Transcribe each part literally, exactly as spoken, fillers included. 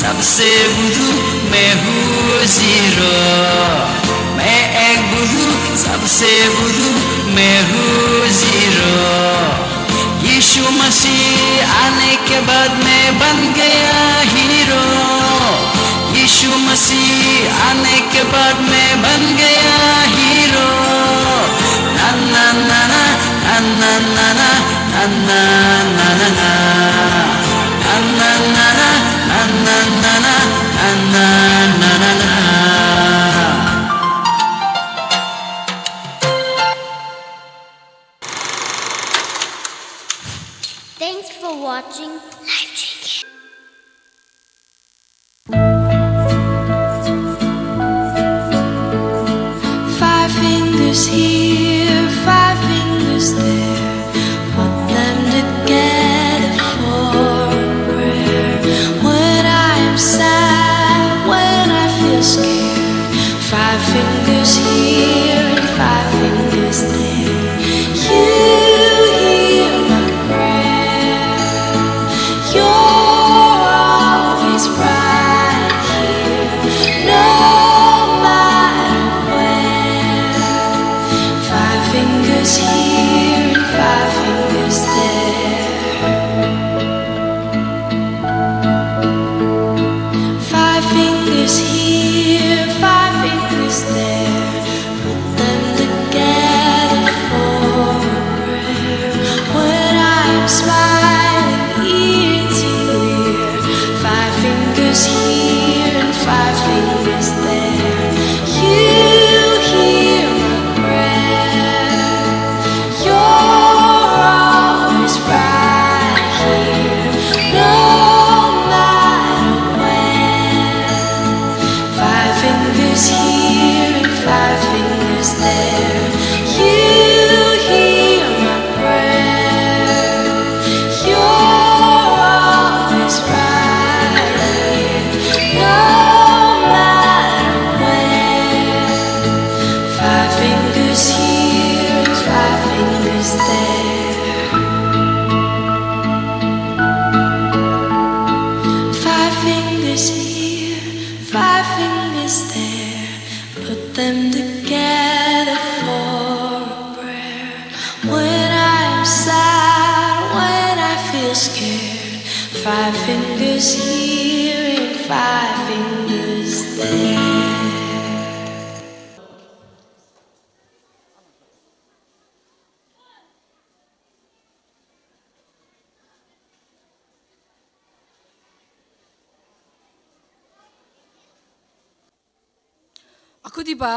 सबसे बुलु मैं हूँ ज़ीरो, मैं एक बुलु, सबसे बुलु मैं हूँ ज़ीरो। यीशु मसीह आने के बाद मैं बन गया हीरो। यीशु मसीह आने के बाद मैं बन गया हीरो। ना ना ना ना, ना ना ना ना, ना ना ना ना ना। Thanks for watching Life Chicken. Five fingers here, five fingers there. Put them together for a prayer. When I am sad, when I feel scared, five fingers here and five fingers there. You hear my prayer. You're always right here, no matter where. Five fingers here and five fingers there. Five fingers here, five fingers there. Put them together for a prayer. When I'm smiling ear to ear, five fingers here and five fingers there. You hear my prayer. You're always right here, no matter when. Five fingers here and five fingers there. You hear my prayer. You're always right here, no matter when. Five fingers here and five fingers there. Five fingers here, five fingers there. Put them together for a prayer. When I'm sad, when I feel scared, five fingers here and five fingers there. Akhudiba,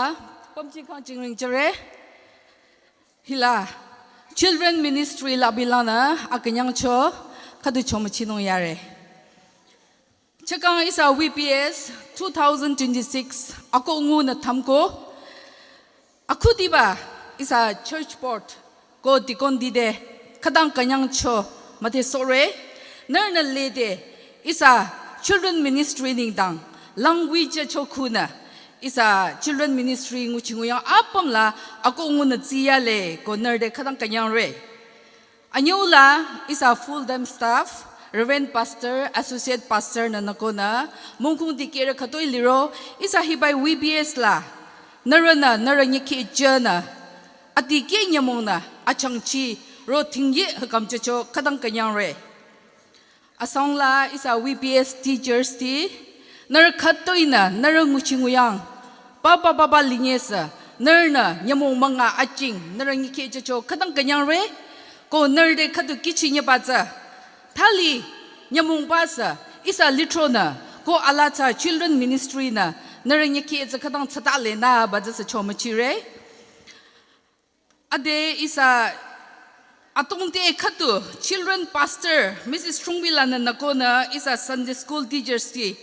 pamchi khang chingring jüre. Hila, Children Ministry la bilanü, akünyangcho, khüdu chomüchinung yare. Chakang ihsa V B S two thousand twenty-six, ako ngunü thamko. Akhudiba ihsa church board ko deacon dide khütang künyangcho müdhesohre, nührünü lede ihsa children ministry nengdang language cho khunü ihsa children ministry nguchi nguyang apüm la ako ngunü tsiyale ko nührü te khütang künyangre. Anyüla ihsa full time staff, Reverend Pastor, Associate Pastor nü nükonü, mungkung dikehrü khütoi liro, ihsa hibai V B S la, nührünü, nührü nyikhi jünü, adikeh nyümongnü, achangchi, ro thingye hükam jücho khütang künyangre. Asangla ihsa V B S teachers ti, nührü khütoinü, nührü nguchi nguyang, papa papa linyesü, nührünü nyümong münga aching, nührü nyikhi jücho khütang künyangre, ko nührü te khüdu kichi nyebatsü. Thali nyümong basü, ihsa litronü, ko alatsa children ministry nü, nührü nyikhi jü khütang tsatale nü batsü sü chomüchire. Ade ihsa atongte khüdu children pastor Missus Chungbi lanü nükonü ihsa Sunday school teachers ti.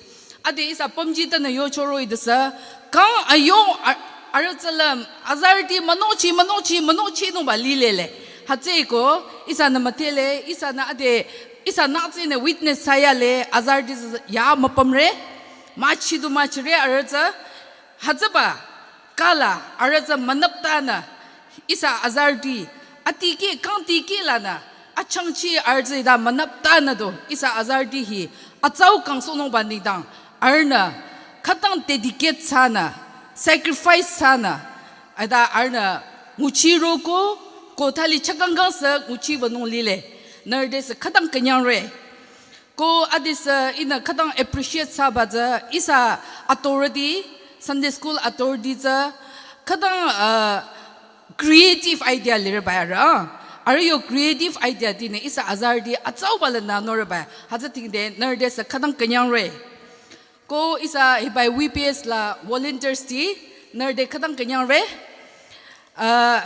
Ade ihsa pamji tanü yochoro idüsü. Kang ayo a-, arütsülam azarüti münochi, münochi, münochi nungba lilele. Hütsüeko ihsanü müdhele, ihsanü ade, ihsa nütsünü witness thsayale, azarüti ya müpümre. Müchi du müchire arütsü. Hütsüba, kala, arütsü münüptanü, ihsa azarüti, adikeh, kang dikeh lanü, achangchi arütsü ida münüptanü do, ihsa azarüti hi, atsau kangsohnungba nengdang, arühnü khütang dedicate thsanü, sacrifice thsanü, ata arühnü nguchiro ko, ko thali chakangkang sü nguchiwünung lile, nührü te sü khütang künyangre. Ko adesü ihnü khütang appreciate thsaba tsü ihsa authority, Sunday school authority tsü khütang, uh, creative idea lireba arüh. Arüh yo creative idea tinü ihsa azarüti atsauba lanü noreba. Hütsü tingde nührü te sü khütang künyangre. Ko ihsa hiba V B S la volunteers ti nührü te khütang künyangre. Uh,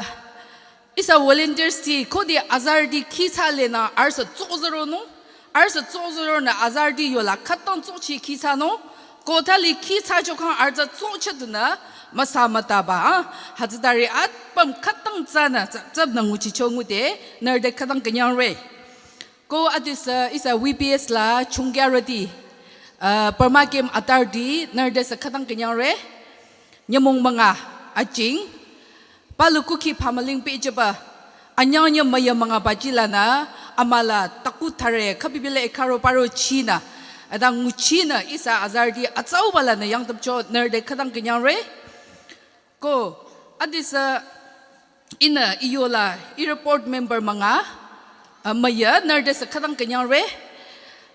ihsa volunteers ti khode azarüti khi thsalenü arüh sü tsozüronung. Arüh sü tsozüronü azarüti yola khütang tsochi khi thsanung. Ko thali khi thsachokhang arüh tsü tsochadunü müsa mütaba. Hütsütari apüm khütang thsanü tsü, tsüpnü nguchicho ngude nührü te khütang künyangre. Ko adesü ihsa V B S la chungkyarüti, uh, Burma Camp atarüti nührü te sü khütang künyangre. Nyümong münga aching, palu kukhi phamüling pehjüba, anyang nyü müya münga baji lanü, amüla taku thare, khübibila ekharo paro chinü, ata nguchinü ihsa azarüti atsauba lanü yangtapcho nührü te khütang künyangre. Ko, adesü ihnü iyola, ihrü board member münga, uh, müya, nührü te sü khütang künyangre.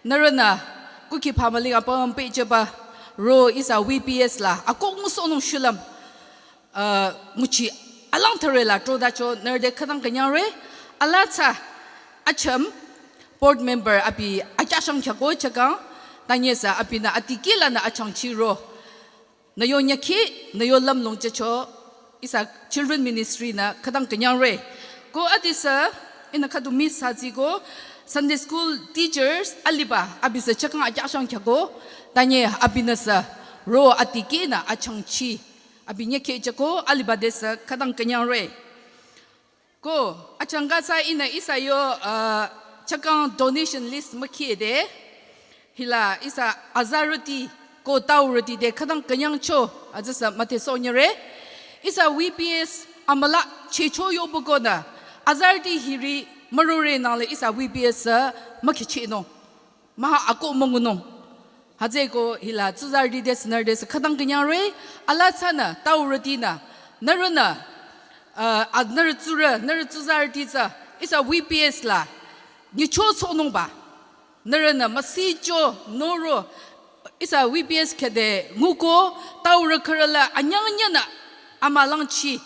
Nührünü kukhi phamüling apüm pehjüba ro ihsa V B S la, akoh ngusohnung shulüm, uh, nguchi alang thare la trodacho nührü te khütang künyangre. Ala tsü achüm board member abi akyashang khyako chakang, tanyesü abinü atikehlanü achangchiro. Nü yo nyükhi, nü yo lümlong jücho, ihsa children ministry nü khütang künyangre. Ko adesü, ihnü khüdu miss thsaziko, Sunday school teachers aliba, abisü chakang akyashang khyako, tanye abinüsü, ro atikehnü achangchi, abi nyükhi jüko, aliba te sü khütang künyangre. Ko, achangka tsü ihnü ihsa yo, uh, chakang donation list mükhide. Hila ihsa azarüti ko taurüti te khütang künyangcho, atsüsü müdhesohnyüre. Ihsa V B S amüla chehcho yobukonü, azarüti hiri mürore nangle ihsa V B S sü mükhichehnung. Maha akoh müngunung. Hütsüeko hila tsuzarüti te sü nührü te sü khütang künyangre, ala tsünü, taurütinü, nührünü, uh, a, nührü tsurü, nührü tsuzarüti tsü, ihsa V B S la, nyichosohnungba. Nührünü müsicho, noro, ihsa V B S khede, nguko, taurü khürü la, anyang nyanü, amülangchi,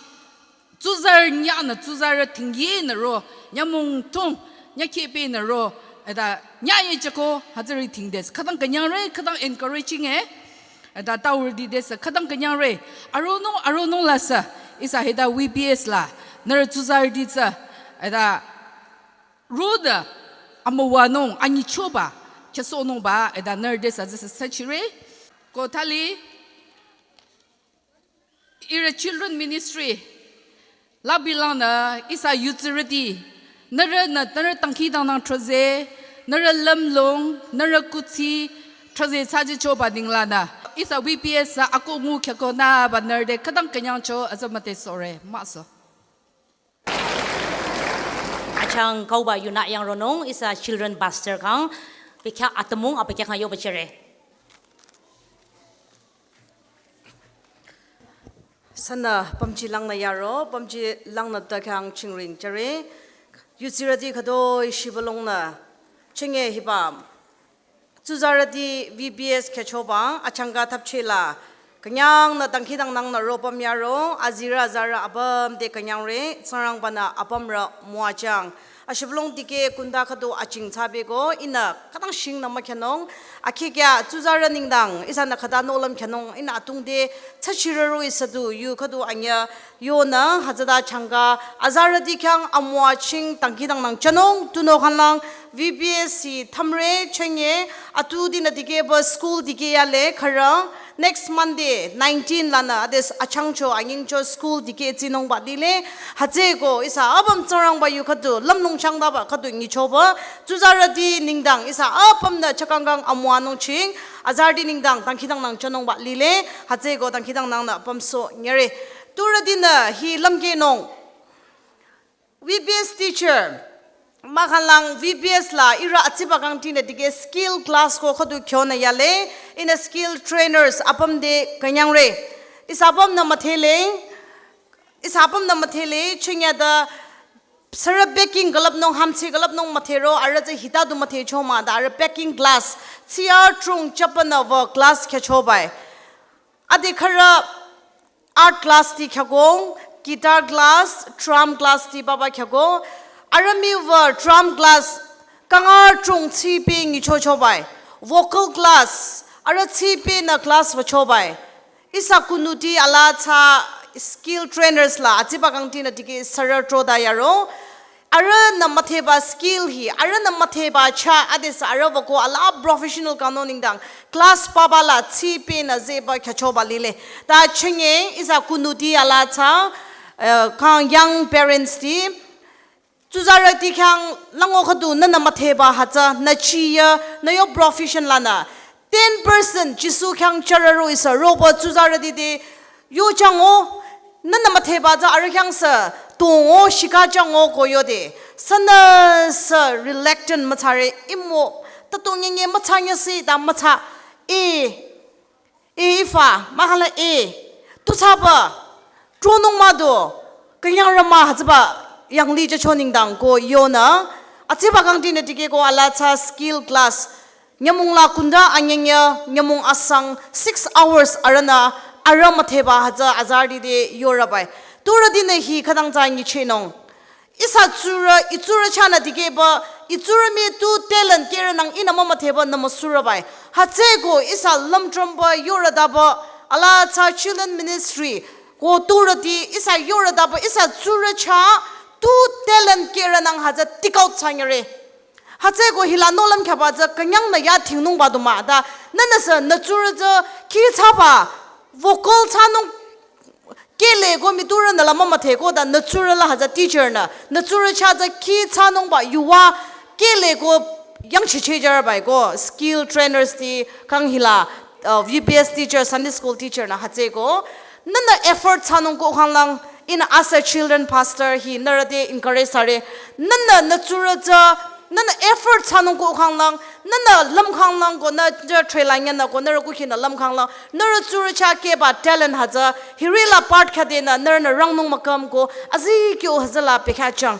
tsuzarü nyanü, tsuzarü tingyenü ro, nyümong tung, nyükhi pehnü ro, ata nyaye jüko, hütsüri tingde sü khütang künyangre, khütang encouraging e, ata taurüti te sü khütang künyangre, aronung, aronung la sü, ihsa hita V B S la, nührü tsuzarüti tsü, ata ro de, amüwanung, anyichoba, khyüsohnungba, ata nührü te sü tsü sü sachire, ko thali, ihrü children ministry, labilangnü ihsa yutsirüti, nührünü, nührü dangkhidangnang thrüze, nührü lümlong, nührü kuthsi, thrüze thsajichoba ninglanü, ihsa V B S sü akoh ngu khyükonüba nührü te khütang künyangcho atsü müdhesohre, müso. Achang kauba yunü yangronung ihsa children pastor kang, bekhyah atümung abekhyah khyang yoba jüre. Sünü pümji langnü yaro, pümji langnü ta khyang chingring jüre. Yutsirüti khütoi shibülungnü, chinge hiba tsuzarüti V B S khyüchoba, achangka thapchila, künyangnü dangkhidangnangnü ropüm yaro, azirü azarü apüm te künyangre, Tsingrangbanü apümrü müwajüng. Ashibülung dikeh kunda khüdu aching thsabeko, ihnü khütang shingnü mükhyünung, akhikya tsuzarü nengdang, ihsanü khüta nohlüm khyünung, ihnü atungde, tsachirüro ihsa du, yu khüdu anyü, yonü, hütsüta changka, azarüti khyang amüwa ching dangkhidangnang jünung, tunüo khanlang, V B S hi thümre, chünye, atutinü dikehba school dikeh yale, khürü, next Monday, nineteen lanü, ades achangcho, anyingcho school dikeh tsinungba lile, hütsüeko, ihsa apüm Tsingrangba yu khüdu, lümlong changdaba khüdu nyichoba, tsuzarüti nengdang, ihsa apümnü chakangkang amüwanung ching, azarüti nengdang, dangkhidangnang jünungba lile, hütsüeko dangkhidangnangnü pümsohnyüre. Turütinü hi lümkehnung. V B S teacher, Mahkhang V B S la ihrü atsiba kangtinü dikeh skill class ko khüdu khyonü yale, ihnü skill trainers apüm te künyangre. Ihsa apümnü müdhele, ihsa apümnü müdhele, chünyada sürü baking külüpnung, hamchi külüpnung müdhero, arüh tsü hita du müdhecho mah ta arüh baking class, tsiya trung chapünü wü class khyüchobai. Ade khürü art class ti khyako, guitar class, drum class ti papa khyako. Arüh miwü drum class kanga chung tsipe nyichochobai. Vocal class, arüh tsipenü class wüchobai. Ihsa kunuti ala tsü skill trainers la atsiba kangtinü dikeh sürü troda yaro. Arühnü müdheba skill hi, arühnü müdheba chah adesü arüh wüko ala professional kangnung nengdang class papa la tsipenü zehba khyüchoba lile. Ta chünye ihsa kunuti ala tsü, eh, kang young parents ti, tsuzarüti khyang lango khüdu nünü müdheba hütsü, nü chiya, nü yo profession lanü ten percent Jisu khyang chürüro ihsa roba tsuzarüti te yochango, nünü müdheba tsü arüh khyang sü tongo shikachango ko yode. Sünüsü reluctant müthsare imo, ta tongenye müthsanyüsi ta müthsa. E, e ifa, mahkhang e, tu thsaba, tronung mah du, künyangrü mah hütsüba, yanglih jücho nengdang ko yonü, atsiba kangtinü dikeh ko ala tsü skill class, nyümong la kunda anyengya, nyümong asang six hours arühnü, arüh müdheba hütsü azarüti te yorübai. Turütinü hi khütang tsü nyichenung. Ihsa tsurü, itsurü chahnü dikehba, itsurü mii tu talent kehronang ihnü mümüdheba nü müsurübai. Hütsüeko ihsa lümtrümba yorüdaba, ala tsü children ministry, ko turüti ihsa yorüdaba, ihsa tsurü chah tu talent kehronang hütsü take out thsanyüre. Hütsüeko hila nohlüm khyaba tsü künyangnü ya thingnungba du mah ta. Nünüsü nü tsurü tsü khi thsaba vocal thsanung kehle ko mi turünü la mümüdhe ko ta nü tsurü la hütsü teacher nü. Nü tsurü chah tsü khi thsanungba yuva kehle ko yangchicheh jürübai ko skill trainers ti kang hila, uh, V B S teacher, Sunday school teacher nü hütsüeko. Nünü effort thsanung ko khanglang, ihnü as a children pastor hi nührü te encourage thsare. Nünü nü tsurü tsü, nünü effort thsanung ko khanglang, nünü lümkhanglang ko nü, nü trela nyanü ko nührü kukhinü lümkhanglang, nührü tsurü chah kehba talent hütsü, hiri la part khüdenü nührünü rangnung mükam ko, azikyah hütsüla pekhyachang.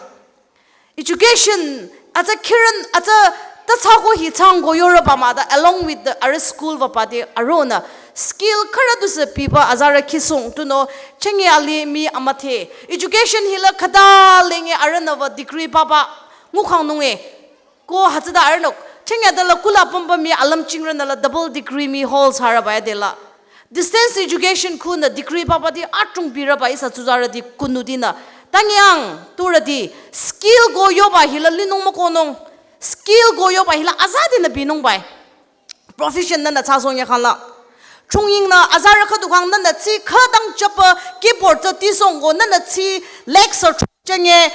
Education, atsa kiran, atsa ta thsako hi thsang ko yorüba mah ta along with the arüh school wüba te arühnü skill khürü tusü piba azarü khisung tunüo chünye alih mii amüdhe. Education hila khüta lenge arühnü wü degree papa ngukhangnunge. Ko hütsüta arühnü chünye adela kula pümba mii alümchingrünü la double degree mii hold thsarüba adela. Distance education khunü degree papati adrong pirüba ihsa tsuzarüti kunutinü. Tangyang turüti skill ko yoba hila linung mükohnung. Skill ko yoba hila azadinü binungbai. Profession nünü thsasohng yakhangla. Chungyingnü azarü khüdu khang nünü tsi khütang chapü keyboard tsü tisong ko nünü tsi lecture chünye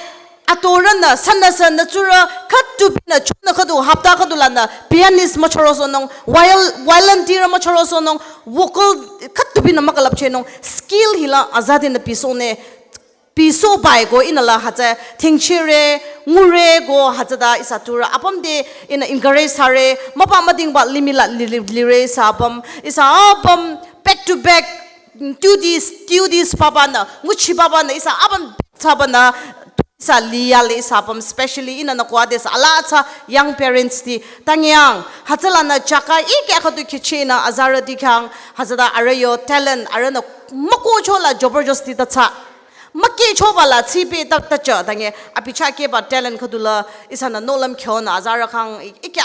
atorünü sünüsü nü tsurü khütupinü chonü khüdu hapta khüdu lanü pianist müchürosohnung, viol-, violin tirü müchürosohnung, vocal khütupinü mükülüpchehnung, skill hila azadinü pisohne, pisohbai ko ihnü la hütsü thingchire, ngure ko hütsüta ihsa tsurü apüm te ihnü encourage thsare, müpa müdingba limih la li-, li-, lire ihsa apüm, ihsa apüm back to back duties, duties papanü, nguchi papanü, ihsa apüm thsabanü, ihsa liyale ihsa apüm, specially ihnü nü kuadesü ala tsü young parents ti, tangyang, hütsülanü jaka ikya khüdu khichehnü azarüti khyang, hütsüta arüh yo talent, arühnü mükohchola jabardasti ta thsa. Mükehchoba la tsipe ta, ta cha, tangye, abi chah kehba talent khüdula, ihsanü nohlüm khyonü azarü khang i-, ikya,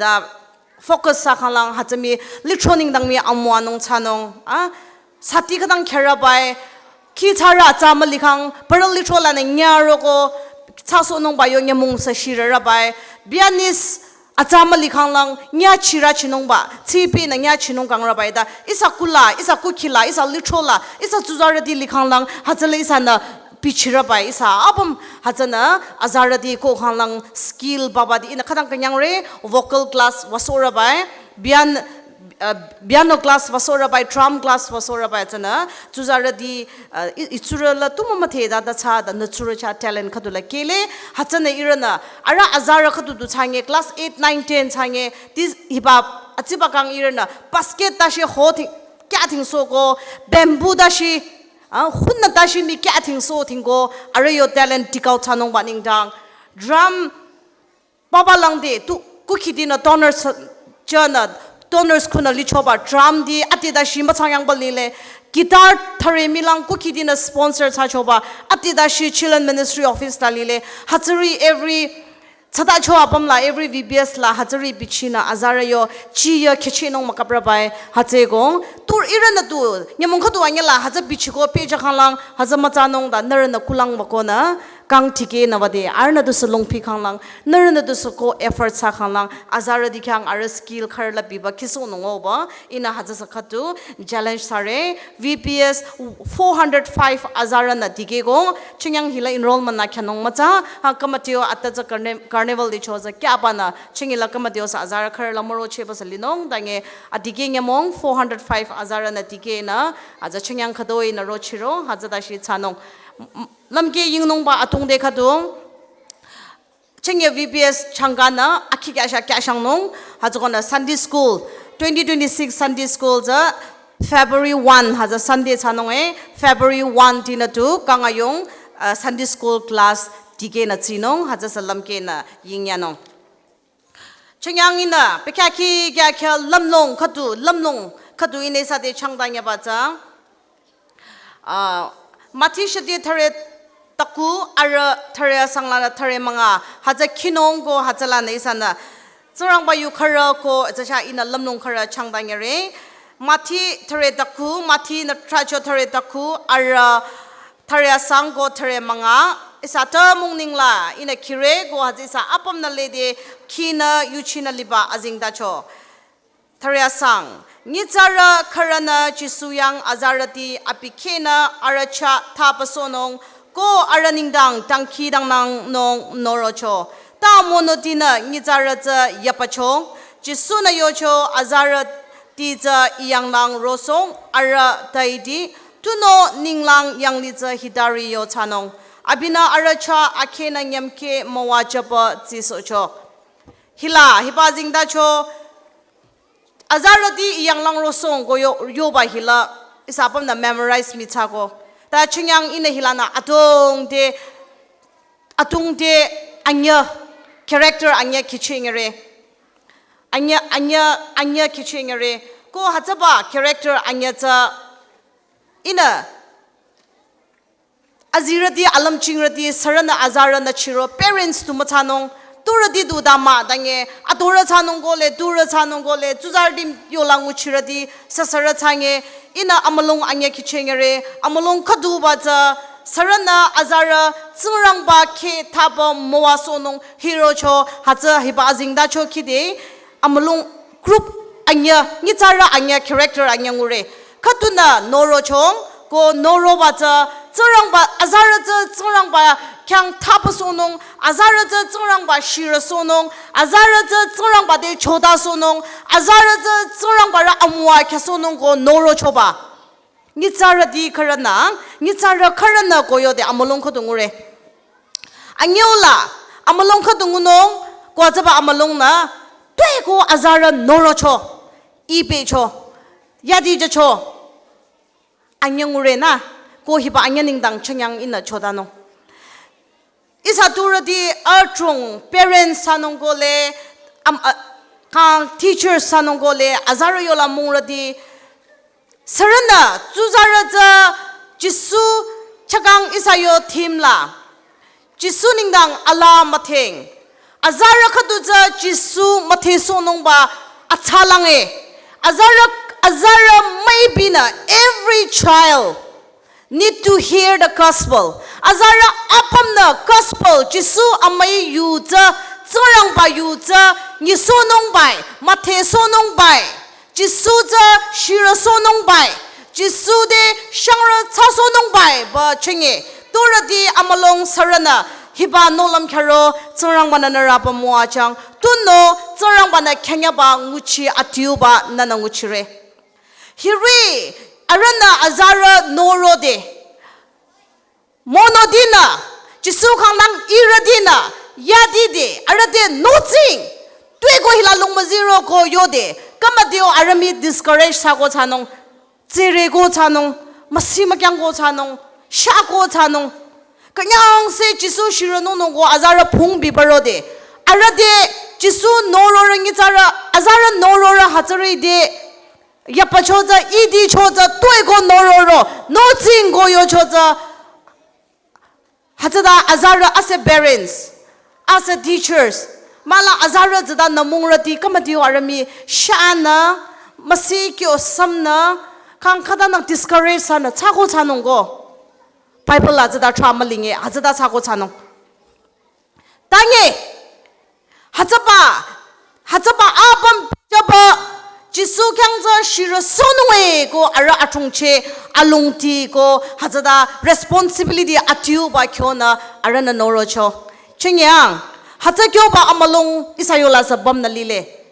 ta, focus thsakhanglang hütsü mii, lithro nengdang mii amüwanung thsanung, ah, sati khütang khyürübai, khi thsarü atsa mülikhang, parü lithro lanü nyaroko, thsasohnungba yo nyümong sü shirürübai, pianist atsa mülikhanglang, nyachirüchinungba, tsipinü nyachinung kangrübai ta, ihsa kula, ihsa kukhila, ihsa lithro la, ihsa tsuzarüti likhanglang, hütsüla ihsanü, bichirübai ihsa apüm hütsünü azarüti ko khanglang skill papati ihnü khütang künyangre vocal class wüsohrübai pian-, uh, piano class wüsohrü bai, drum class wüsohrü bai tsünü, tsuzarüti, uh, i-, itsurü la tu mümüdhe ta ta thsa ta nü tsurü chah talent khüdu la kehle, hütsünü ihrünü, arüh azarü khüdu du thsange, class eight, nine, ten thsange, ti hiba atsiba kang ihrünü, basket tashi ho thing, kya thingsohko, bamboo tashi, ah, hunnü tashi mii kya thingsoh thingko, arüh yo talent dikeh thsanungba nengdang. Drum, papa langde, tu, kukhitinü toners, chanü, toners khunü lichoba, drum ti, ati tashi mütsangyangba lile, guitar thüre mii lang kukhitinü sponsor thsachoba, ati tashi Children Ministry Office ta lile, hütsüri every, tsütacho apüm la, every V B S la, hütsüri bichinü, azarü yo, chi yo, khehchehnung mükaprü bai, hütsüko, tur ihrünü tu, nyümong khüdu anyüh la, hütsü bichiko, pehjü khanglang, hütsü mütsanung ta, nührünü kulang mükonü, kang tikehnü wüde, arühnü tusü longpi khanglang, nührünü tusü ko effort thsa khanglang, azarüti khyang arüh skill khürü la biba khisohnung oba, ihnü hütsüsü khüdu, challenge thsare, V B S four hundred five azarünü dikehko, chingyang hila enrollment nü khyanung mütsa, ha, committee yo ata tsü carni-, carnival di cho tsü kyabanü, chingila committee yo sü azarü khürü la mürochehba sü linung, tange, adikeh nyümong four hundred five azarünü dikehnü, aza chingyang khütoi nü rochiro, hütsü tashi thsanung. M-, m-, lümkeh yingnungba atungde khüdu. Chingye V B S changkanü akhi kyasha kyashangnung, hütsükonü Sunday school, twenty twenty-six Sunday school tsü February one, hütsü Sunday thsanung e, February one tinü tu kang ayung, uh, Sunday school class dikehnü tsinung, hütsüsü lümkehnü yingyanung. Chingyang ihnü, pekya khi kya kya lümlong khüdu, lümlong khüdu ihnü ihsa te changdanyaba tsü. Ah, Mathi shidi thüre taku, arüh thüre asang lanü thüre münga, hütsü khinung ko hütsü lanü ihsanü. Tsingrangba yu khürü ko, tsü sha ihnü lümlong khürü changdanyare. Mathi thüre taku, Mathi nü trahcho thüre taku, arüh thüre asang ko thüre münga, ihsa tümung ningla, ihnü khire ko hütsü ihsa apümnü lede, khinü yuchinü liba azengtacho. Thüre asang, nyitsarü khürünü Jisu yang azarüti abi khehnü arüh chah thapüsohnung, ko arüh nengdang dangkhidangnangnung norocho. Ta monotinü nyitsarü tsü yapacho, Jisu-nü yocho azarüti tsü I yanglang rosohng arüh taiti, tunüo ninglang yanglih tsü hitari yo thsanung. Abinü arüh chah akhehnü nyümkeh müwajüba tsisohcho. Hila, hiba zingdacho, azarüti I yanglang rosohng ko yo, yoba hila, ihsa apümnü memorize mitsako. Ta chingyang ihnü hilanü atungte, atungte anyüh, character anyüh khichingere. Anyüh, anyüh, anyüh khichingere. Ko hütsüba character anyüh tsü ihnü azirüti, alümchingrüti, sürünü azarünü chiro, parents tu müthsanung, turüti tu dama dange, aturü thsanung kole, turü thsanung kole, tsuzarüti yola nguchirüti, süsürü thsange, ihnü amülung anyüh khichingere, amülung khüduba tsü, sürünü azarü, Tsingrangba kheh thapü müwasohnung hirocho, hütsü hiba azengtacho khide, amülung group anyüh, nyitsarü anyüh, character anyüh ngure. Khüdunü norochong, ko noroba tsü, Tsingrangba, azarü tsü Tsingrangba khyang thapüsohnung, azarü tsü Tsingrangba shirüsohnung, azarü tsü Tsingrangba te chotasohnung, azarü tsü Tsingrangba rü amüwa khyasohnung ko norochoba. Nyitsarüti khürünü, nyitsarü khürünü ko yode amülung khüdu ngure. Anyüla, amülung khüdu ngunung, ko tsüba amülungnü, tuepü ko azarü norocho, ipecho, yadijücho, anyüh ngure nü, ko hiba anyüh nengdang chingyang ihnü chotanung. Ihsa turüti adrong parents thsanung kole, am, a, kang teachers thsanung kole, azarü yola mungrüti, sürünü, tsuzarü tsü, Jisu chakang ihsa yo theme la. Jisu nengdang alaa mütheng. Azarü khüdu tsü Jisu müthehsohnungba atsalange. Azarü, azarü müibinü every child need to hear the gospel. Azarü apümnü gospel Jisu amüi yu tsü, Tsingrangba yu tsü, nyisohnungbai, müthehsohnungbai. Jisu tsü shirüsohnungbai. Jisu te shangrü thsasohnungbai ba chinge. Turüti amülung sürünü Hiba nohlüm kharo Tsingrangba-nü nührü pü müwajüng. Tunüo Tsingrangba-nü khyünyaba nguchi adiuba nühnü nguchire. Hiri arühnü azarü norode, monodinü, Jisu khanglang ihrüdinü, yadide, arüh te notsing, tueko hila lungmüziro ko yode, kamadio arüh mii discourage thsako thsanung, tsireko thsanung, müsi mükyangko thsanung, shako thsanung. Künyangse Jisu shirünung nungko azarü phung bibarode, arüh te Jisu nororü nyitsarü, azarü nororü hütsüri te, yapacho tsü, idicho tsü, tueko nororo, notsing ko yocho tsü. Hütsüta azarü as a parents, as a teachers, mahla azarü tsüta nümungrüti kamadio arüh mii shanü, müsi kyo sümnü, kang khatanang discourage thsanü, thsako thsanung ko. Bible la tsüta trah mülinge, hütsüta thsako thsanung. Tange, hütsüba, hütsüba apüm pehjüba, Jisu khyang tsü shirüsohnung-e ko arüh athungcheh, alongti ko, hütsüta responsibility adiuba kyonü arühnü norocho. Chingyang, hütsü kyoba amülung ihsa yola sü bamnü lile.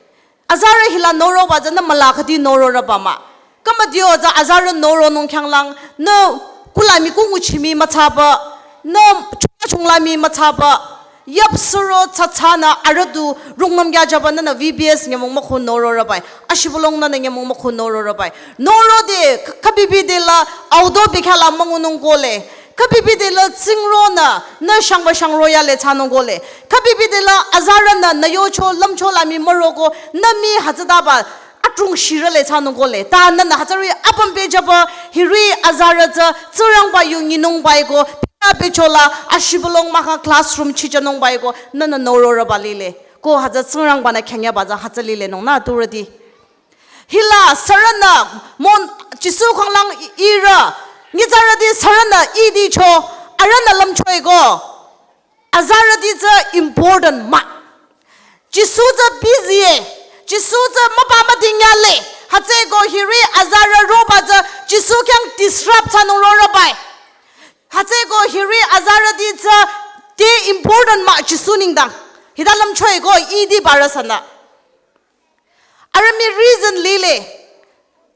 Azarü hila noroba tsü nü müla khüdi nororüba mah. Kamadio tsü azarü noronung khyanglang, nü kula mii ku nguchi mii müthsaba, nü chunga chungla mii müthsaba, yapsuro tsatsanü arüh du rungnüm gyajüba nühnü V B S nyümong mükhun nororübai, ashibülung nühnü nyümong mükhun nororübai. Norode k-, khübibidela audo bekhyah la müngunung kole. Khübibidela tsingronü, nü shangba shangro yale thsanung kole. Khübibidela azarünü, nü yocho, lümcho la mii müroko, nü mii hütsütaba, atrung shirüle thsanung kole. Ta nühnü hütsüri apüm pehjüba, hiri azarü tsü, Tsingrangba yu nyinungbai ko, pehjübechola, ashibülung mahkhang classroom chijünungbai ko, nühnü nororüba lile. Ko hütsü Tsingrangba-nü khyünyaba tsü hütsü lilenung nü turüti. Hila sürünü mon Jisu khanglang i-, ihrü, nyitsarüti sürünü idicho, arühnü lümcho-e ko. Azarüti tsü important mah. Jisu tsü busy-e, Jisu tsü müpa müding yale, hütsüeko hiri azarü roba tsü Jisu khyang disrupt thsanung rorübai. Hütsüeko hiri azarüti tsü te important mah Jisu nengdang. Hita lümcho-e ko idibarü sünü. Arüh mii reason lile.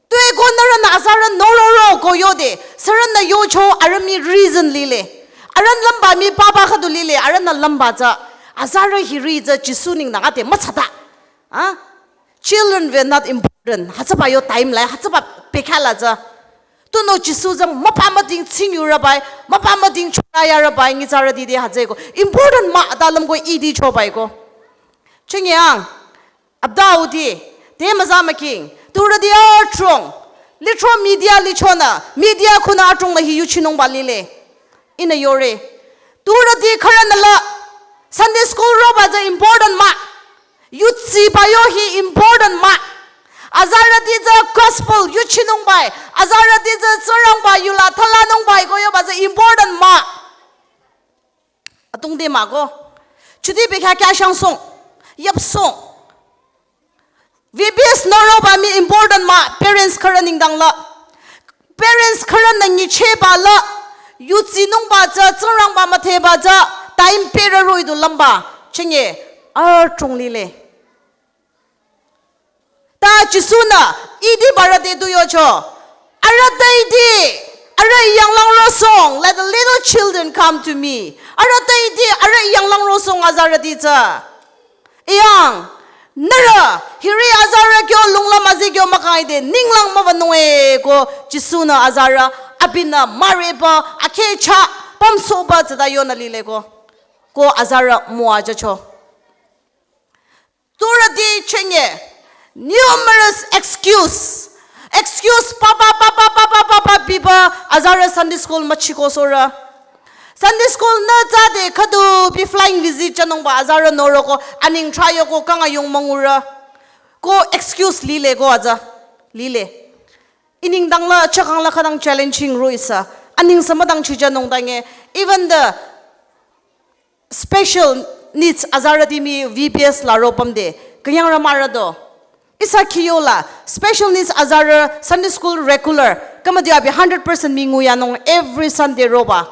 Tueko nührünü azarü nororo ko yode, sürünü yocho arüh mii reason lile. Arühnü lümba mii papa khüdu lile, arühnü lümba tsü. Azarü hiri tsü Jisu nengdang ade müthsata. Ha? Children were not important. Hütsüba yo time lai, hütsüba bekhyah la tsü. Tunüo Jisu tsü müpa müding tsingyurübai, müpa müding chorü yarübai, nyitsarüti te hütsüeko. Important mah ta lümko idichobai ko. Chingyang. Abdauti, te müza müking, turüti atrung, litro media lichonü, media khunü atrung la hi yuchinungba lile. Ihnü yore. Turüti khürünü la, Sunday school roba tsü important mah. Yutsiba yo hi important mah. Azarüti tsü gospel yuchinungbai, azarüti tsü Tsingrangba yula thalanungbai ko yoba tsü important mah. Atungte mah ko. Chuti bekhyah khyah shangsong. Yapsong. V B S noroba mii important mah parents khürü nengdang la. Parents khürünü nyichehba la. Yutsinungba tsü, Tsingrangba müdheba tsü, time perü roh-i du lümba. Chinge, atrung lile. Ta Jisu-nü idibarü te tu yocho. Arüh te iti, arüh I yanglang rosong, let the little children come to me. Arüh te iti, arüh I yanglang rosong azarüti tsü. Yang, nührü, hiri azarü kyo lungla müzi kyo mükhang-i te, ninglang mübünung-e ko Jisu-nü azarü, abinü mürepa, akheh chah, pümsohba tsüta yonü lile ko. Ko azarü müwajücho. Turüti chenye, numerous excuse. Excuse papa, papa, papa, papa, biba, azarü Sunday school müchiko sohre. Sunday school nü tsüde khüdu bi flying visit jünungba azarü noroko, aning trah yoko kang ayung müngure. Ko excuse lile ko aza, lile. I nengdang la, chakang la khütang challenging roh-i sü. Aning sü müdang chijünung tange. Even the special needs azarüti mii V B S la ro pümde, künyangrü mahrü do. Ihsa khiyola, special needs azarü Sunday school regular, kümüdi abi hundred percent mii nguyanung every Sunday roba.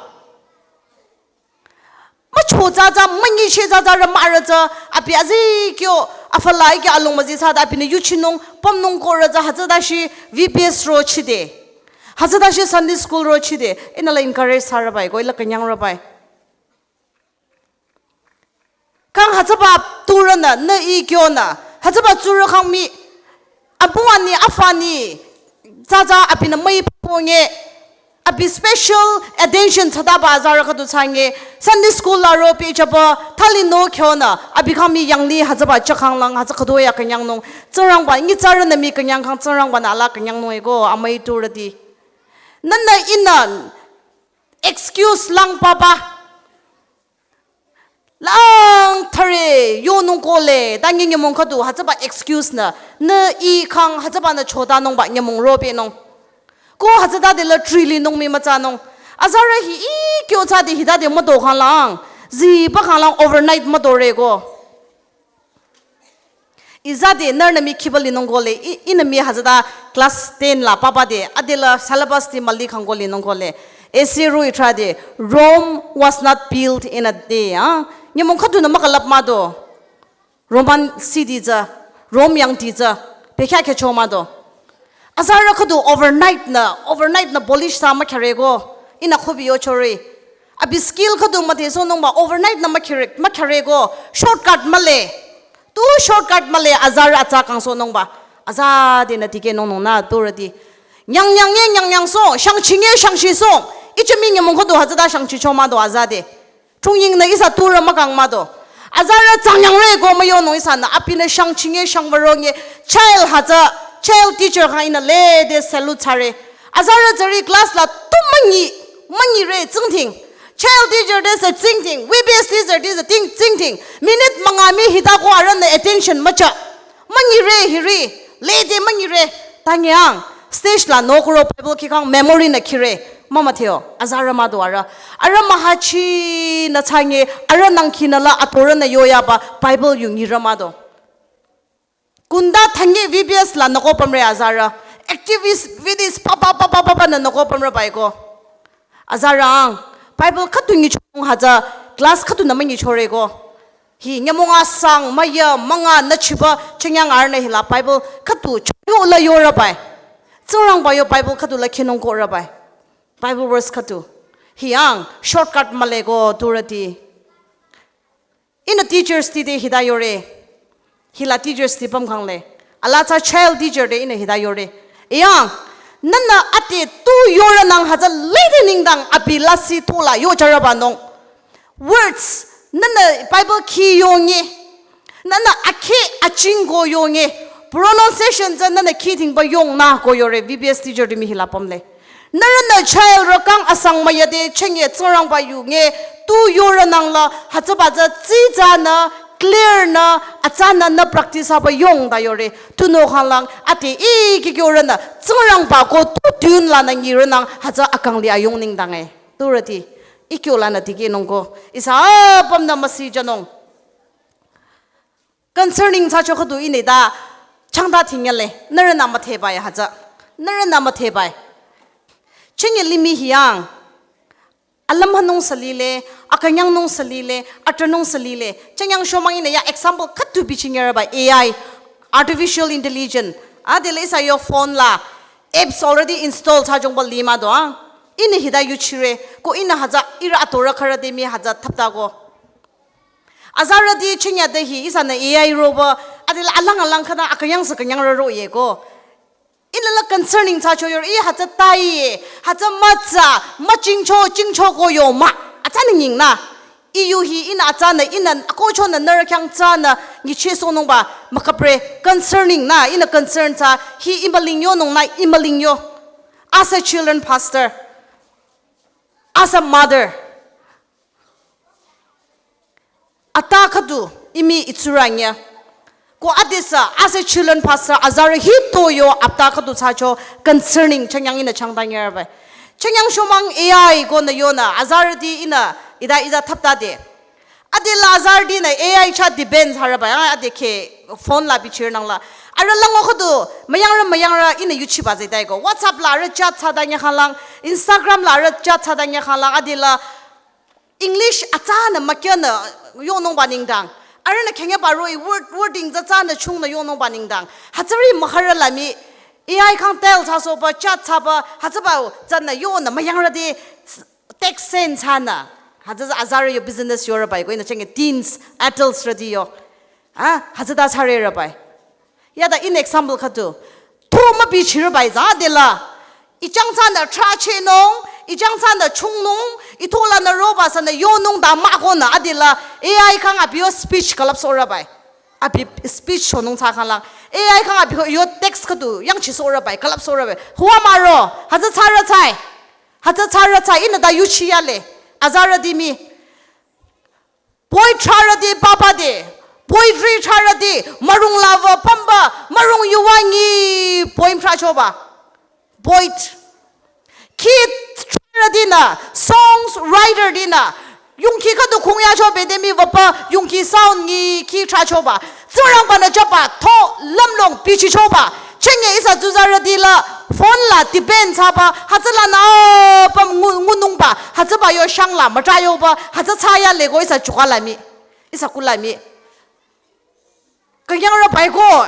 Cho tsü tsü münyi she tsü tsü rü mürü tsü abi azi kyo afala iki along müzi sade abinü yuchinung pümnung korü tsü hütsüta shi V B S ro chide. Hütsüta shi Sunday school ro chide. Ihnü la encourage thsarü bai ko ila künyang rü bai. Kang hütsüba turünü nü i kyonü hütsüba tsurü kang mii abu ani afa ani tsü tsü abinü müi pünge abi special attention thsadaba azarü khüdu thsange Sunday school la ro pehjüba thali no kyonü abi kang mii yanglih hütsüba chah kang lang hütsü khüdu ya künyangnung Tsingrangba nyitsarünü mii künyang kang Tsingrangbanü ala künyangnung eko amüi turüti. Nünü ihnü excuse lang papa. Lang thare yonung kohle, ta nyi nyümong khüdu hütsüba excuse nü, nü i kang hütsübanü chotanungba nyümong ropehnung. Ko hütsütade la trili nung mii mütsanung. Azarü hi i kyo tsüde hitade müdo kang lang, ziba kang lang overnight müdore ko. Izade nührünü mii khiba linung kohle, i, ihnü mii hütsüta class ten la papa de, adela syllabus ti mali kang ko linung kohle. Esi ru itrade, Rome was not built in a day, ah. Nyümong khüdunü mükalap müdo. Roman city tsü, Rome yangdi tsü, bekhyah khyücho müdo. Azarü khüdu overnight nü, overnight nü polish thsa mükhyare ko, ihnü khubi yochore. Abi skill khüdu müdhesohnungba, overnight nü mükhyare, mükhyare ko, shortcut mühle. Tu shortcut mühle, azarü atsa kangsohnungba. Azadenü tikehnungnung nü turüti. Nyang nyang ye, nyang nyang so, shangchi nge, shangchi so. Iche mii nyümong khüdu hütsüta shangchicho müdo azade. Chungyingnü ihsa turü mükang müdo. Azarü tsangnyangre ko müyonung ihsanü abinü shangchinge shangwüronge child hütsü, child teacher kang ihnü lede salute thsare. Azarü tsüri class la tu münyi, münyire tsingdhing. Child teacher te sü tsingdhing, V B S teacher te sü ting, tsingdhing. Minute münga mii hita ko arühnü attention mücha. Münyire hiri, lede münyire. Ta nyi ang, stage la nokuro Bible khikang memory nü khire. Mümüdheo, azarü müdo arüh. Arüh mühachinü thsange, arüh nangkhinü la atorünü yoyaba Bible yu nyirü müdo. Kunda thsange V B S la noko pümre azarü. Activist, activist, papa, papa, papa nü noko pümre bai ko. Azarü ang, Bible khüdu nyichong hütsü, class khüdunü münyichore ko. Hi nyümong asang, müya, münga, nü chiba, chingyang arühnü hila Bible khüdu choyo la yorü bai. Tsingrangba yo Bible khüdu la khinung korü bai. Bible verse khüdu. Hi ang, shortcut mühle ko turüti. Ihnü teachers ti de hita yore. Hila teachers ti pümkhangle. Ala tsü child teacher de ihnü hita yore. Yang, nünü ate tu yorünang hütsü lede nengdang abi lasih tu la yocharübanung. Words, nünü Bible khi yonge. Nünü akhe aching ko yonge. Pronunciation tsü nünü khi thingba yongnü ko yore. V B S teacher de mii hila pümle. Nührünü child rü kang asang müyade chenge Tsingrangba yu nge tu yorünang la hütsüba tsü tsitsanü, clear nü, atsanü nü practice haba yongda yore. Tunüo khanglang ate ikikyo rünü Tsingrangba ko tu tun lanü nyirünang hütsü akang li ayong nengdang e. Turüti, ikyo lanü tikehnung ko. Ihsa apümnü müsijünung. Concerning thsacho khüdu ihnü ta changta thingyale, nührünü müdheba ya hütsü. Nührünü müdheba ya. Chenge limih yang, alümhanung sü lile, akünyangnung sü lile, atrünung sü lile. Chengyang shomang ihnü ya example khüdu bichingyarüba A I, artificial intelligence. Adele ihsa yo phone la apps already install thsajongba limah do a. Ihnü hita yuchire, ko ihnü hütsü ihrü atorü khürü de mii hütsü thapta ko. Azarüti chinyade hi ihsanü A I roba, adila alang alang khüta akünyang sü künyang roro ye ko. Ihnü la concerning thsacho yore, ih hütsü taiye, hütsü mütsa, müchingcho, chingcho ko yo mah. Atsanü nyingnü. Iyu hi ihnü atsanü, ihnü akohchonü nührü khyang tsünü nyichehsohnungba mükapre concerning nü, ihnü concern thsa, hi imüling yonung nü imüling yo. As a children pastor, as a mother, ata khüdu imi itsurü nye. Ko adesü as a children pastor azarü hito yo ata khüdu thsacho concerning chengyang ihnü changta nyerüba. Chengyang shomang A I ko nü yonü azarüti ihnü ida ida thapta de. Adela azarütinü A I chah depend thsarüba ya adekeh phone la bichirnang la. Arüh lango khüdu müyangrü müyangrü ihnü yuchiba zedai ko. WhatsApp la arüh chat thsata nya khanglang, Instagram la arüh chat thsata nya khanglang adela English atsanü makyanü yonungba nengdang. Arühnü khengyaba roh-i word, wording tsü atsanü chungnü yonungba nengdang. Hütsüri maharü la mii. A I khyang tell thsasohba, chat thsaba, hütsüba tsünü yonü müyangrüti text send thsanü. Hütsü azarü yo business yorübai ko ihnü chenge teens, adults rüti yo. Ah, hütsüta thsarerübai. Yada in example khüdu. Tho mübichirübai tsü adela. Ijang tsünü trahchehnung, ijang tsünü chungnung, itholanü roba sünü yonung ta mah konü adela. A I khyang abi yo speech külüpsohrübai. Abi speech chonung thsakhanglang. A I khyang abi yo text khüdu yangchisohrübai, külüpsohrübai. Hua mah ro, hütsü thsarü thsai. Hütsü thsarü thsai, ihnü ta yuchiyale. Azarüti mii. Poet thrarüti papa de, poetry thrarüti, mürung lava pamba, mürung yuva ngi poem thrahchoba. Poet. Khi thrarütinü, songs writer tinü, yongkhi khüdu khungyacho bede mii wüpü, yongkhi sound ngi khi thrahchoba. Tsingrangbanü jüba, tho lümlong bichichoba. Chenge ihsa tsuzarüti la phone la depend thsaba, hütsülanü apüm ngu-, ngunungba, hütsüba yo shang la müta yoba, hütsü thsayale ko ihsa chukala mii, ihsa kula mii. Künyangrübai ko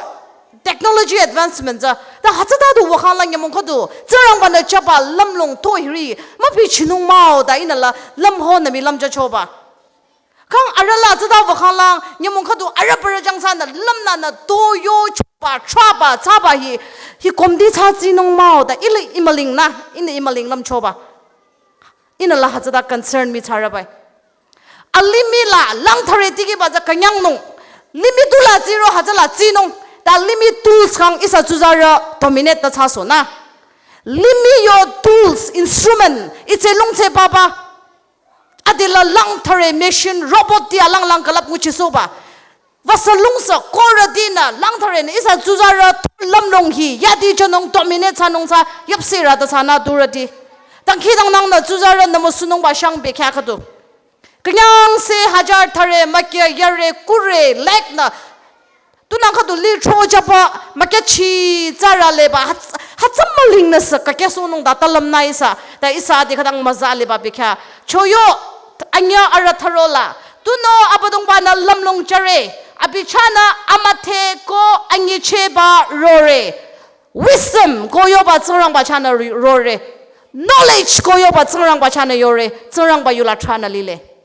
technology advancement tsü, ta hütsüta du wükhangla nyümong khüdu, Tsingrangbanü jüba lümlong tho hiri, mübichinung mah-o ta ihnü la lümhonü mii lümjüchoba. Khang arüh la tsüta wükhangla, nyümong khüdu arüh parü jang thsanü lümnanü to yochoba, thraba, thsaba hi, hi komdi thsatsinung mah-o ta, ile imüling nü, ihnü imüling lümchoba. Ihnü la hütsüta concern mii thsarübai. Alimih la lang thsare tikehba tsü künyangnung. Limih tula tsiro hütsüla tsinung. Ta limih tools khyang ihsa tsuzarü dominate ta thsasohnü. Limih yo tools, instrument, itse lungtse papa. Adela lang thsare machine, robot ti alanglang külüp nguchisohba. Wüsa lungsa korütinü lang thsarenü ihsa tsuzarü tho lümlong hi yadi jünung dominate thsanung thsa yapsirü ta thsanü turüti. Dangkhidangnangnü tsuzarünü müsunungba shang bekhyah khüdu. Künyangse hajar thsare mükya yare kure lakh nü tunang khüdu lithro jüba mükyachi tsarü leba hüts-, hütsü mülingnüsü kükehsohnung ta ta lümnü ihsa, ta ihsa adi khütang müza leba bekhyah. Choyo anyüh arüh thsaro la. Tunüo Abüdongbanü lümlong jüre. Abi chahnü amüdhe ko anyichehba rore. Wisdom ko yoba Tsingrangba chahnü ri-, rore. Knowledge ko yoba Tsingrangba chahnü yore. Tsingrangba yula thranü lile.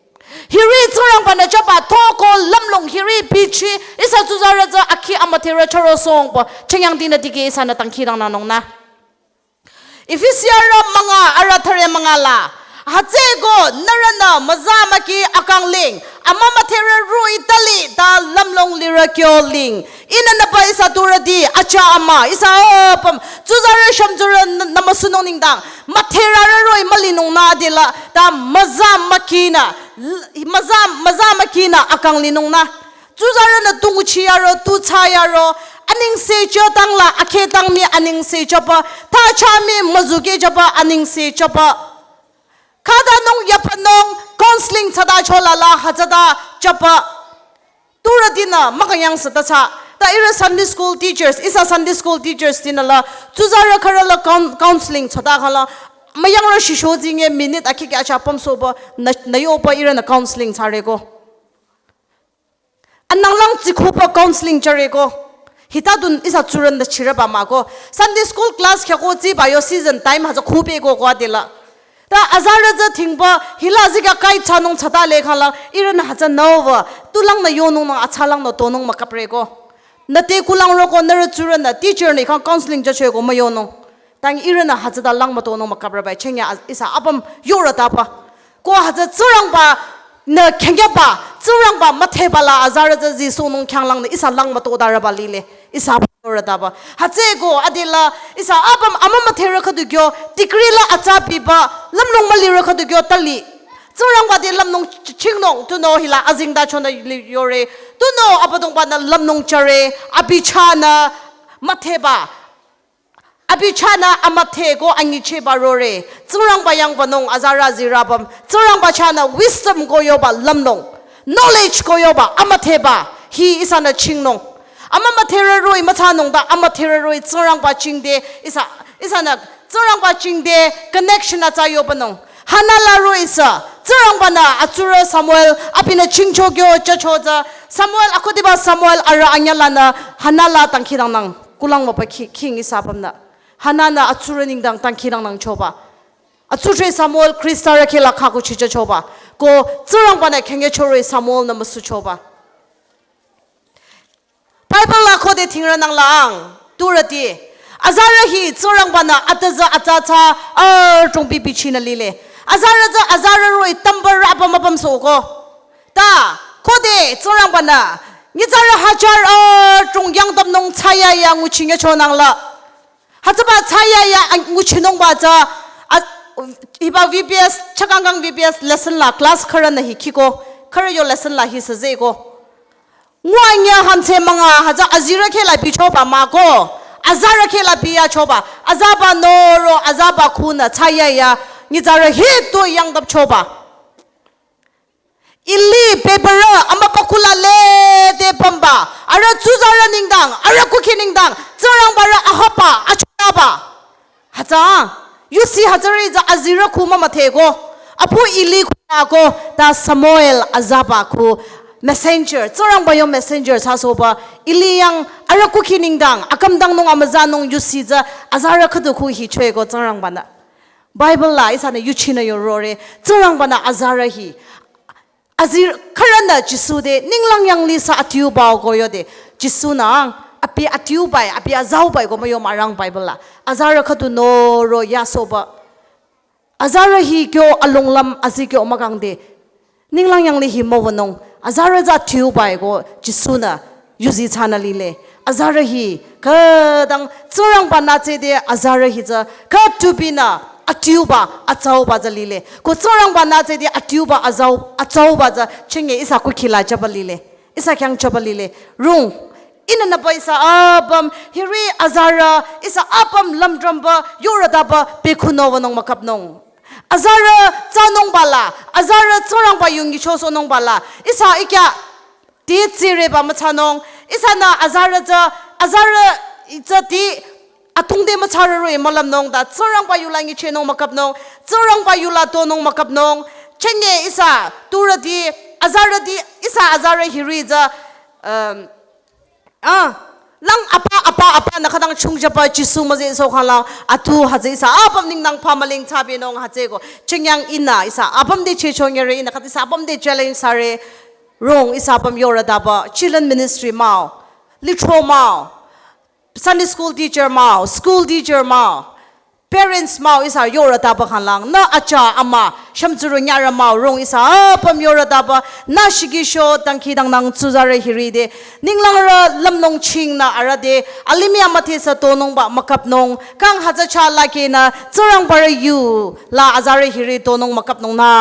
Hiri Tsingrangbanü jüba tho ko lümlong hiri bichi ihsa tsuzarü tsü akhi amüdherü chüro songpü. Chengyang dinü dikeh ihsanü dangkhidangnangnung nü. Efesiarü münga arüh thsare münga la. Hütsüeko nührünü müza müki akang ling. Amümüdherü roh-i tali ta lümlong lirü kyo ling. Ihnü nüpa ihsa turüti acha ama ihsa apüm. Tsuzarü shümtsurü n-, nü müsunung nengdang. Müdherü roh-i mülinung nü adela ta müza mükinü. L-, müza, müza mükinü akang linung nü. Tsuzarünü tu nguchi yaro, tu thsa yaro, anengse jüdang la akhedang mii anengse jüba, thacha mii müzukeh jüba anengse jüba. Khatanung yapünung counseling thsata chola la hütsüta jüba. Turütinü mükünyang süta thsa. Ta ihrü Sunday school teachers, ihsa Sunday school teachers tinü la, tsuzarü khürü la coun-, counseling thsata khala, müyangrü shisho zinge minute akhi kya cha pümsohba, nü, nü yoba ihrünü counseling thsareko. Ananglang tsikhuba counseling jüreko. Hitadun ihsa tsurünü chirüba mah ko. Sunday school class khyako tsiba yo season time hütsü khupeko ko adela. Ta azarü tsü thingba hila zikya kai thsanung thsata le khala ihrünü hütsü nüwa. Tulangnü yonung nü atsalangnü tonung müküpreko. Nü te kulang roko nührü tsurünü teacher nü khyang counseling jüchoko müyonung. Tangi ihrünü hütsüta lang mütonung müküprübai chengya az-, ihsa apüm yorü taba. Ko hütsü Tsingrangbanü khengyaba, Tsingrangba müdheba la azarü tsü zisohnung khyanglangnü ihsa lang mütodarüba lile, ihsa apüm yorü taba. Hütsüeko adela, ihsa apüm amümüdherü khüdu kyo, degree la atsa biba, lümlong mülirü khüdu kyo tali. Tsingrangba te lümlong ch-, chingnung, tunüo hila azengtacho nü li-, yore, tunüo Abüdongbanü lümlong jüre, abi chahnü müdheba. Abi chahnü amüdhe ko anyichehba rore. Tsingrangba yang wünung azarü azirü apüm. Tsingrangba chahnü wisdom ko yoba lümlong. Knowledge ko yoba amüdheba. Hi ihsanü chingnung. Amümüdherü roh-i müthsanung ta amüdherü roh-i Tsingrangba chingde. Ihsa, ihsanü Tsingrangba chingde connection atsa yobanung. Hana la roh-i sü. Tsingrangba-nü atsurü Samuel abinü chingcho kyo chacho tsü Samuel akhudiba Samuel arüh anyalanü Hana la dangkhidangnang kulang wüba khi, king ihsa apümnü. Hana-nü atsurü nengdang dangkhidangnangchoba. Atsutre Samuel Khrista rükhe la khaku chichachoba. Ko Tsingrangba-nü khengecho roh-i Samuel-nü müsuchoba. Bible la khode thingrünang la ang, turüti. Azarü hi Tsingrangba-nü atüzü atsa tsü, adrong bibi chinü lile. Azarü tsü azarü roh-i tamba rüba müpümsohko. Ta, khode Tsingrangba-nü, nyitsarü hajar adrong yangdamnung thsayahiya nguchingechonang la. Hütsüba thsayahiya ang nguchinungba tsü, a, hiba V B S, Chakhesang V B S lesson la class khürünü hi khiko, khürü yo lesson la hi süzeko. Nguanyü hümdhse münga hütsü azirü kheh la bichoba mahko, azarü kheh la biyachoba, azaba noro, azaba khunü thsayahiya, nyitsarü hitoi yangdapchoba. Eli bebürü amübükuh la lede pümba, arüh tsuzarü nengdang, arüh kukhi nengdang, Tsingrangba rü ahapba, achonaba. Hütsü, yusi hütsüri tsü azirü khu mümüdheko, apu Eli khu mahko, ta Samuel azaba khu messenger, Tsingrangba yo messenger thsasohba, Eli yang arüh kukhi nengdang, akümdangnung amüzanung yusi tsü azarü khüdu khu hichoko Tsingrangba-nü. Bible la ihsanü yuchinü yorore, Tsingrangba-nü azarü hi. Azirü khürünü Jisu te, ninglang yanglih sü adiuba-o ko yode, Jisu-nü, abi adiuba-i, abi azauba-i ko müyo mürang Bible la. Azarü khüdu noro yasohba. Azarü hi kyo alonglüm azi kyo mükangde. Ninglang yanglih hi müwünung. Azarü tsü adiuba-i ko Jisu-nü yuzi thsanü lile. Azarü hi, khüdang Tsingrangba-nü tsüde azarü hi tsü, khütubinü adiuba, azauba tsü lile. Ko Tsingrangba-nü tsüde adiuba, azau, azauba tsü, chenge ihsa kukhi la jüba lile. Ihsa khyang jüba lile. Rung. Ihnü nüba ihsa apüm, hiri azarü, ihsa apüm lümdrümba, yorüdaba, bekhunü wünung mükapnung. Azarü thsanungba la, azarü Tsingrangba yu nyichosohnungba la, ihsa ikya, te tsireba müthsanung, ihsanü azarü tsü, azarü tsü te, atungde müthsarü roh-i mülümnung ta, Tsingrangba yu la nyichehnung mükapnung, Tsingrangba yu la tonung mükapnung, chenge ihsa, turüti, azarüti, ihsa azarü hiri tsü, um, Ah, lang apa, apa, apa, nü khütang chungjüba Jisu müzeh sohkhang lang, atu hütsü ihsa apüm nengdang pü mülung thsabinung hütsüko. Chingyang ihnü, ihsa apüm te chehcho nyere, ihnü khüta ihsa apüm te challenge thsare. Rung, ihsa apüm yorüdaba, children ministry mah-o, litro mah-o, Sunday school teacher mah-o, school teacher mah-o, parents mah-o ihsa yorüdaba khanglang, nü acha ama, shümtsurü nyarü mah-o rung ihsa apüm yorüdaba, nü shikisho dangkhidangnang tsuzarü hiri te, ninglangrü lümnung chingnü arüh te, alimih amüdhesa tonungba mükapnung, kang hütsü chah lakehnü, Tsingrangba rü yu, la azarü hiri tonung mükapnung nü.